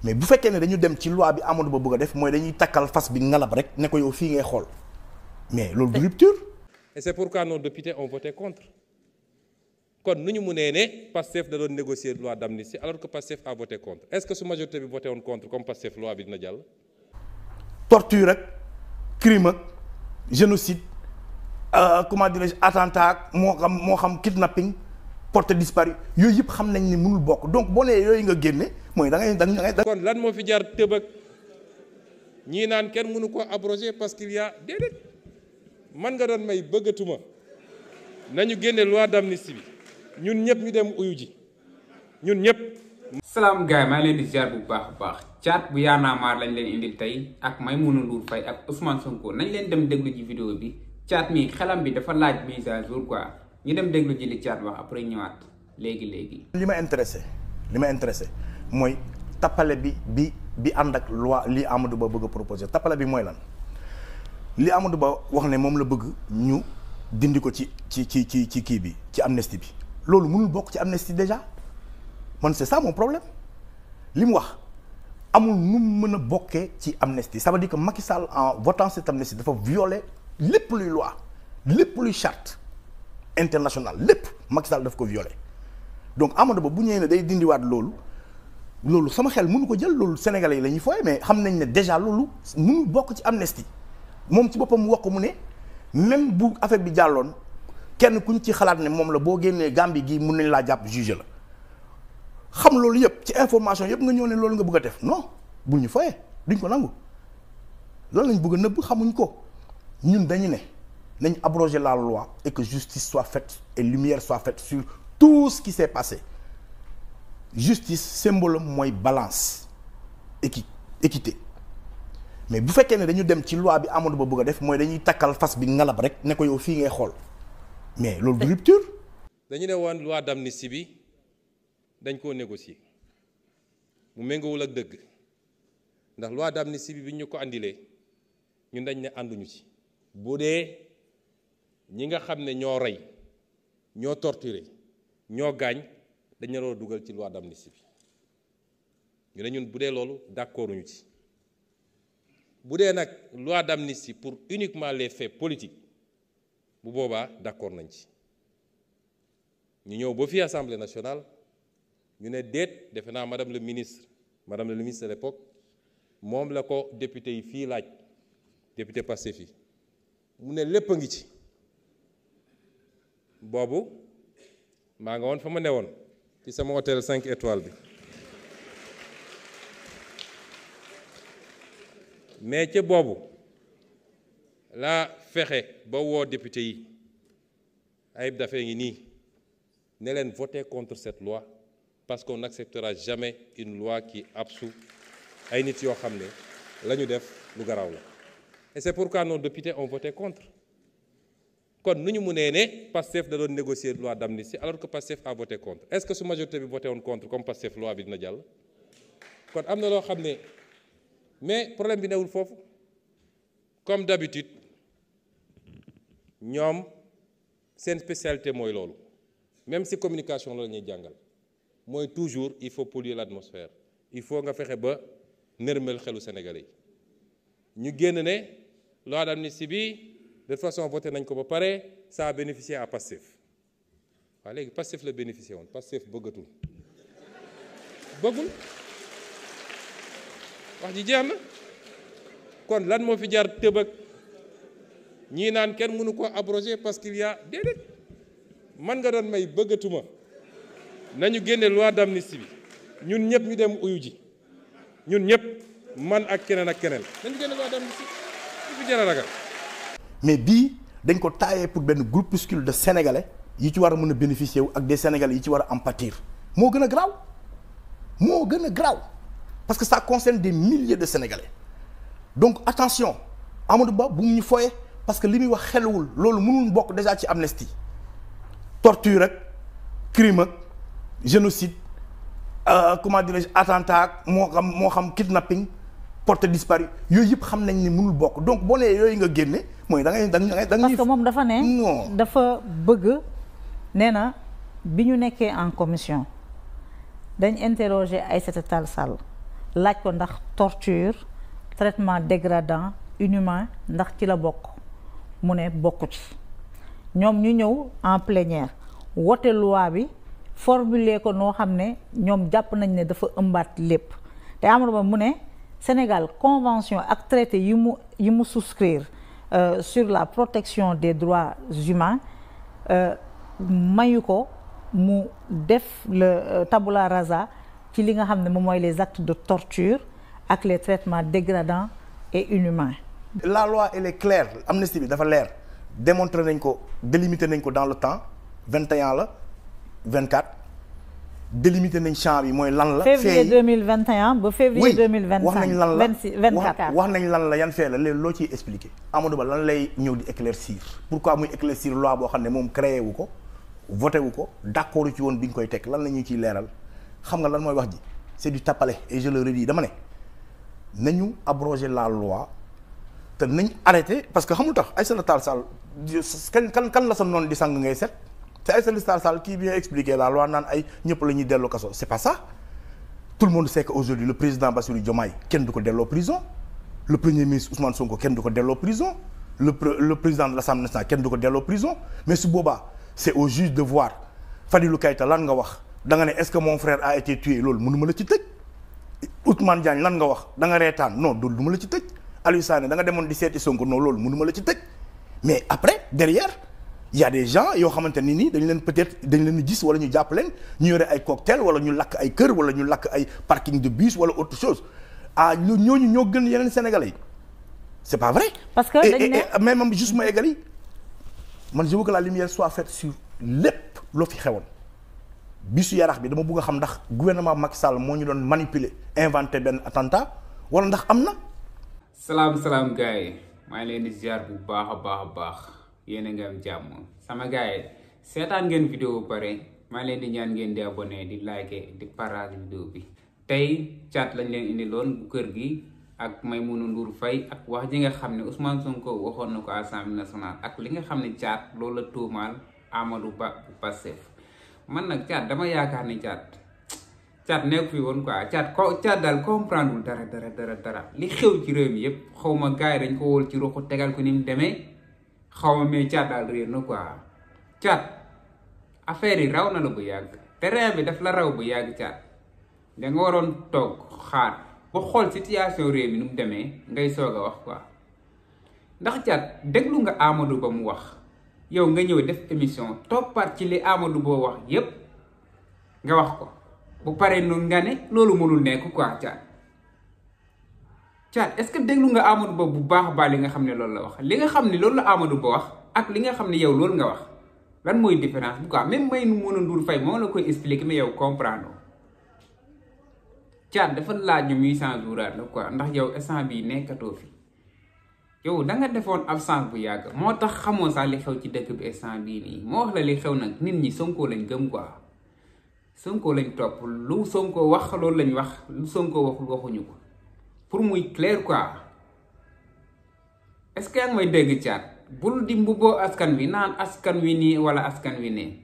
mais bu fekkee ne dañu dem ci loi bi Amadou Ba bëgg a def mooy dañuy takkal fas bi ngalab rek ne ko yow fii ngay xool mais loolu du rupture. Et c'est pourquoi nos députés ont voté contre. kon nu ñu mënee ne Pastef da doon négocier loi d'amnistie alors que Pastef a voté contre est-ce que su majorité bi voté woon contre comme Pastef loi bi dina jàll. torture ak crime ak génocide comment dirais-je attentat moo xam kidnapping porté disparu yooyu yëpp xam nañ ni mënul bokk donc boo nee yooyu nga génne mooy da ngay. kon lan moo fi jaar tëb ak ñii naan kenn mënu ko abroger parce qu'il y a déedéet man nga doon may bëggatuma nañu génne loi d'amnistie bi. ñun ñëpp ñu dem uyu ji ñun ñëpp. salaam gars maa leen di ziar bu baax a baax caat bu yaanaamaar lañ leen indil tey ak Maïmouna Ndour Faye ak Ousmane Sonko nañ leen dem déglu ji vidéo bi caat mi xelam bi dafa laaj mise à jour quoi ñu dem déglu ji li caat wax après ñëwaat léegi. li ma intéressé mooy tappale bi ànd ak loi li Amadou Ba bëgg a proposé tappale bi mooy lan li Amadou Ba wax ne moom la bëgg ñu dindi ko ci kii bi ci amnistie bi. loolu mënul bokk ci amnistie déjà man c'est ça mon problème li mu wax amul nu mu mën a bokkee ci amnistie ça veut dire que Macky Sall en votant cette amnistie dafa violer lépp luy loi lépp luy charte internationale lépp Macky Sall daf ko violer donc Amadou Ba bu ñëwee ne day dindiwaat loolu sama xel mënu ko jël loolu sénégalais yi la ñuy fooye mais xam nañ ne déjà loolu mënul bokk ci amnistie moom ci boppam mu wax ko mu ne même bu affaire bi jàlloon. kenn kuñ ci xalaat ne moom la boo génnee Gambie gii mun nañ laa jàpp juge la xam loolu yëpp ci information yëpp nga ñëw ne loolu nga bëgg a def non bul ñu foyee duñ ko nangu loolu lañ bëgg a nëbb xamuñ ko ñun dañu ne nañ abroger la loi et que justice soit faite et lumière soit faite sur tout ce qui s'est passé justice symbole mooy balance équité mais bu fekkee ne dañu dem ci loi bi Amadou Ba bëgg a def mooy dañuy takkal fas bi ngalab rek ne ko yow fii ngay xool mais loolu du rupture. dañu ne woon loi d'amnistie bi dañ koo négocier mu méngoowul ak dëgg ndax loi d'amnistie bi ñu ko andilee ñun dañ ne ànduñu ci bu dee ñi nga xam ne ñoo rey ñoo torturé ñoo gaañ dañ la dugal ci loi d'amnistie bi ñu ne ñun bu dee loolu d'accorduñu ci bu dee nag loi d'amnistie pour uniquement les faits politiques bu boobaa d'accord nañ ci ñu ñëw ba fii Assemblée nationale ñu ne déet defe naa madame le ministre de l'époque moom la ko député yi fii laaj député Pastef fii mu ne lépp a ngi ci boobu maa nga woon fa ma newoon ci sama hôtel 5 étoiles bi mais ca boobu laa fexe ba woo député yi Ayib Daffé ngi nii ne leen voter contre cette loi parce qu'on n'acceptera jamais une loi qui absout ay nit yoo xam ne la ñu def lu garaaw la et c'est pourquoi nos députés ont voté contre kon nu ñu mënee ne Pastef da doon négocier loi d'amnistie alors que Pastef a voté contre est-ce que su majorité bi voté woon contre comme Pastef loi bi dina jàll kon am na loo xam ne mais problème bi newul foofu comme d'habitude ñoom seen spécialité mooy loolu même si communication la ñuy jàngal mooy toujours il faut polluer l'atmosphère il faut nga fexe ba nërmel xelu Sénégalais yi ñu génn ne loi d'amnistie bi de toute façon voté nañ ko ba pare ça a bénéficié à Pastef waaw léegi Pastef la bénéficié woon Pastef bëggul wax ji jeex na kon lan moo fi jaar tëb ak ñii naan kenn mënu ko abroger parce qu'il y a déedéet man nga doon may bëggatuma nañu génne loi d'amnistie bi ñun ñëpp ñu dem uyu ji ñun ñëpp man ak keneen nañu génne loi d'amnistie fi jar a ragal mais bii dañ ko taillé pour benn groupuscule de sénégalais yi ci war a mën a bénéficier wu ak des sénégalais yi ci war a en pâtir moo gën a garaaw parce que ça concerne des milliers de sénégalais donc attention Amadou Ba bu mu ñu foyee parce que li muy wax xeluwul loolu mënul bokk déjà ci amnistie torture ak crime ak génocide comment dirais-je attentat moo xam kidnapping porté disparu yooyu yëpp xam nañ ni mënul bokk donc boo nee yooyu nga génne mooy da ngay parce que moom dafa ne dafa bëgg nee na bi ñu nekkee en commission dañ interroger Aïssata Tall Sall laaj ko ndax torture traitement dégradant inhumain ndax ci la bokk mu ne bokku ci ñoom ñu ñëw en plénière wote loi bi formuler ko noo xam ne ñoom jàpp nañ ne dafa ëmbaat lépp te Amadou Ba mu ne Sénégal convention ak traité yi mu souscrire sur la protection des droits humains mayu ko mu def le tabula rasa ci li nga xam ne moom mooy les actes de torture ak les traitements dégradants et inhumains. La loi elle est claire amnistie bi dafa leer démontré nañ ko délimité nañ ko dans le temps 21 la 24 délimité nañ champ bi mooy lan la. février 2021 ba février 2025 wax nañ lan la 24 wax nañ lan la yan fee la léegi loo ciy expliqué Amadou Ba lan lay ñëw di éclaircir pourquoi muy éclaircir loi boo xam ne moom créé wu ko voté wu ko d'accord ci woon bi ñu koy teg lan la ñuy ciy leeral xam nga lan mooy wax ji c'est du tappale et je le redis dama ne nañu abroger la loi te nañ arrêté parce que xamul tax Aïssata Tall Sall kan la sa noon di sang ngay set te Aïssata Tall Sall qui vient expliquer la loi naan ay ñëpp la ñuy delloo kaso c'est pas ça tout le monde sait que aujourd'hui le président Bassirou Diomaye kenn du ko delloo prison le premier ministre Ousmane Sonko kenn du ko delloo prison le président de l'Assemblée nationale kenn du ko delloo prison mais su boobaa c'est au juge de voir Fadilou Keïta lan nga wax da nga ne est-ce que mon frère a été tué loolu mënu ma la ci tëj Ousmane Diagne lan nga wax da nga reetaan non loolu du ma la ci tëj Aliou Sané da nga demoon di seeti Sonko non loolu mënu ma la ci tëj mais après derrière il y a des gens yoo xamante ni nii dañ leen peut-être dañ leen gis wala ñu jàpp leen ñu yore ay cocktail wala ñu lakk ay kër wala ñu lakk ay parking de bus wala autre chose ah ñooñu ñoo gën yeneen Sénégalais yi c'est pas vrai. parce que dañ même juste ma eggali man je veux que la lumière soit faite sur lépp loo fi xewoon bisu Yarax bi dama bëgg a xam ndax gouvernement Macky Sall moo ñu doon manipuler inventé benn attentat wala ndax am na. salaam gars yi maa ngi leen di ziar bu baax a baax yéen a ngi am jàmm sama gars yi seetaan ngeen vidéo bu pare maa ngi leen di ñaan ngeen di abonné di liker di partage vidéo bi. tey Thiat lañ leen indi loon bu kër gi ak Maimouna Ndour Faye ak wax ji nga xam ne Ousmane Sonko waxoon na ko Assemblée nationale ak li nga xam ne Thiat loolu la tuumaal Amadou Ba bu Pastef man nag Thiat dama yaakaar ni Thiat nekk fi woon quoi Thiat daal comprendre dara li xew ci réew mi yëpp xaw ma gars yi dañ ko wóol ci ruxu tegal ko ni mu demee xaw ma mais Thiat daal réer na quoi Thiat affaire yi raw na la bu yàgg terrain bi daf la raw bu yàgg Thiat da nga waroon toog xaar ba xool situation réew mi nu mu demee ngay soog a wax quoi ndax Thiat déglu nga Amadou Ba mu wax yow nga ñëw def émission toppaat ci li Amadou Ba wax yépp nga wax ko bu paree noonu nga ne loolu mënul nekk quoi Thiat est-ce que déglu nga Amadou Ba bu baax a baax li nga xam ne loolu la wax li nga xam ne loolu la Amadou Ba wax ak li nga xam ne yow loolu nga wax lan mooy différence bi quoi même Maimouna Ndour Faye moo la koy expliquer mais yow comprendre Thiat dafa laaj ñu 800 jours la quoi ndax yow instant bii nekkatoo fi yow da nga defoon absence bu yàgg moo tax xamoo sax li xew ci dëkk bi instant bii nii moo wax la li xew nag nit ñi Sonko lañ gëm quoi Sonko lañ topp lu Sonko wax loolu lañ wax lu Sonko waxul waxuñu ko pour muy clair quoi est-ce que yaa ngi may dégg Thiat bul di mbubboo askan wi naan askan wi nii wala askan wi nee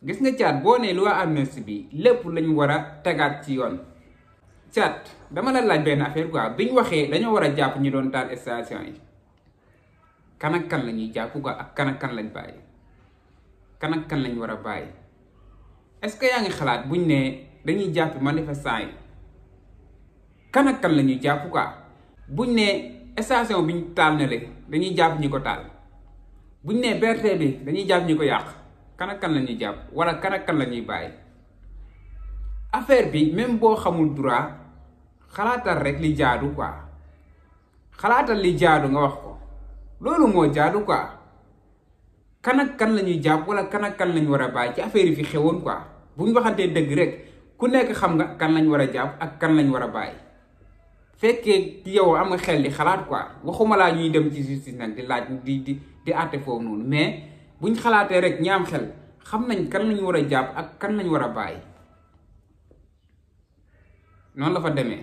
gis nga Thiat boo nee loi amnistie bi lépp lañ war a tegaat ci yoon Thiat dama la laaj benn affaire quoi biñ waxee dañoo war a jàpp ñu doon taal station yi kan ak kan la ñuy jàpp quoi ak kan ak kan lañ bàyyi kan ak kan lañ war a bàyyi est-ce que yaa ngi xalaat buñ ne dañuy jàpp manifestant yi kan ak kan la ñuy jàpp quoi buñ ne station biñ taal na le dañuy jàpp ñi ko taal buñ ne BRT bi dañuy jàpp ñi ko yàq kan ak kan la ñuy jàpp wala kan ak kan la ñuy bàyyi affaire bi même boo xamul droit xalaatal rek li jaadu quoi xalaatal li jaadu nga wax ko loolu moo jaadu quoi kan ak kan la ñuy jàpp wala kan ak kan lañ war a bàyyi ci affaire yi fi xewoon quoi bu ñu waxantee dëgg rek ku nekk xam nga kan lañ war a jàpp ak kan lañ war a bàyyi fekkee yow am nga xel di xalaat quoi waxuma laa ñuy dem ci justice nag di laaj di àtte foofu noonu mais buñ xalaatee rek ñi am xel xam nañ kan lañ war a jàpp ak kan lañ war a bàyyi noonu la fa demee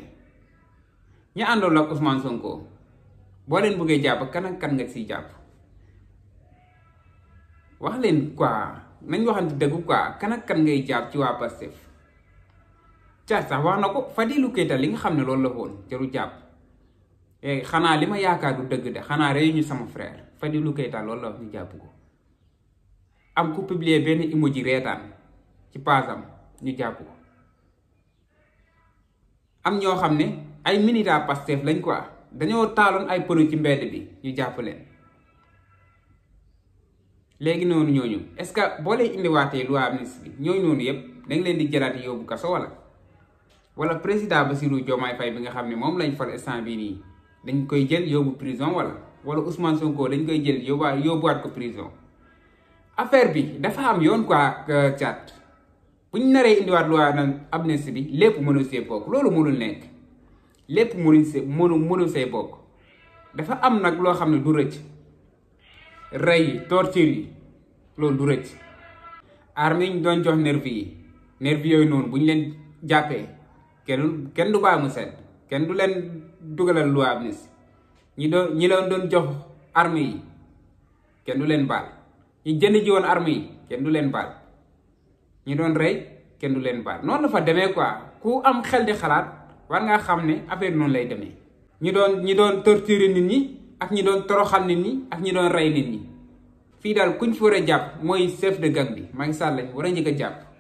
ñu àndoon ak Ousmane Sonko boo leen bëggee jàpp kan ak kan nga siy jàpp wax leen quoi nañ waxante dëgg quoi kan ak kan ngay jàpp ci waa Pastef Thiat sax wax na ko Fadilou Keita li nga xam ne loolu la woon jaru jàpp xanaa li ma yaakaar du dëgg de xanaa rey ñu sama frère Fadilou Keita loolu la wax ñu jàpp ko am ku publier benn emoji reetaan ci paasam ñu jàpp ko am ñoo xam ne ay militants Pastef lañ quoi dañoo taaloon ay pneu ci mbedd bi ñu jàpp leen léegi noonu ñooñu est-ce que boo lay indiwaatee loi amnistie bi ñooñu noonu yëpp dañ leen di jëlaat yóbbu kaso wala président Bassirou Diomaye Faye bi nga xam ne moom lañ fal instant bii nii dañ koy jël yóbbu prison wala Ousmane Sonko dañ koy jël yóbbuwaat ko prison affaire bi dafa am yoon quoi Thiat bu ñu naree indiwaat loi amnistie bi lépp mënul see bokk loolu mënul nekk lépp mënul see bokk dafa am nag loo xam ne du rëcc rey torture yi loolu du rëcc arme yi ñu doon jox nervi yooyu noonu bu ñu leen jàppee kenn du bàyyi mu sedd kenn du leen dugalal loi amnistie ñi leen doon jox arme yi kenn du leen baal ñi jënd ji woon arme yi kenn du leen baal ñi doon rey kenn du leen baal noonu la fa demee quoi ku am xel di xalaat war ngaa xam ne affaire noonu lay demee ñi doon torturer nit ñi ak ñi doon toroxal nit ñi ak ñi doon rey nit ñi fii daal kuñ fi war a jàpp mooy chef de gang bi Macky Sall lañ war a njëkk a jàpp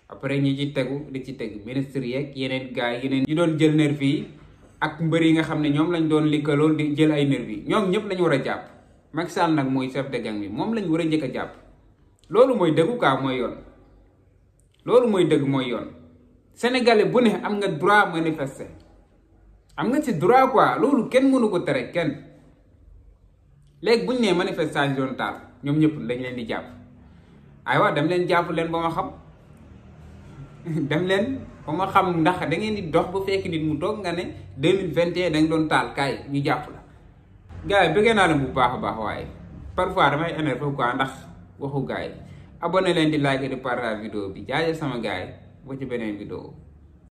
après ñi ci tegu di ci tegu ministre yeeg yeneen gars yeneen ñi doon jël nervi yi ak mbër yi nga xam ne ñoom lañ doon liggalool di jël ay nervi ñoom ñëpp lañu war a jàpp Macky Sall nag mooy chef de gang bi moom lañ war a njëkk a jàpp loolu mooy dëggu kaa mooy yoon loolu mooy dëgg mooy yoon sénégalais bu ne am nga droit manifester am nga ci droit quoi loolu kenn mënu ko tere kenn léegi buñ nee manifestation taal ñoom ñëpp dañ leen di jàpp aywa dem leen jàpp leen ba ma xam dem leen ba ma xam ndax da ngeen di dox bu fekk nit mu toog nga ne 2021 da nga doon taal kaay ñu jàpp la gars yi bëggee naa leen bu baax a baax waaye parfois damay énervé quoi ndax waxu gars yi abonné leen di like di partage vidéo bi jaajëf sama gars yi ba ci beneen vidéo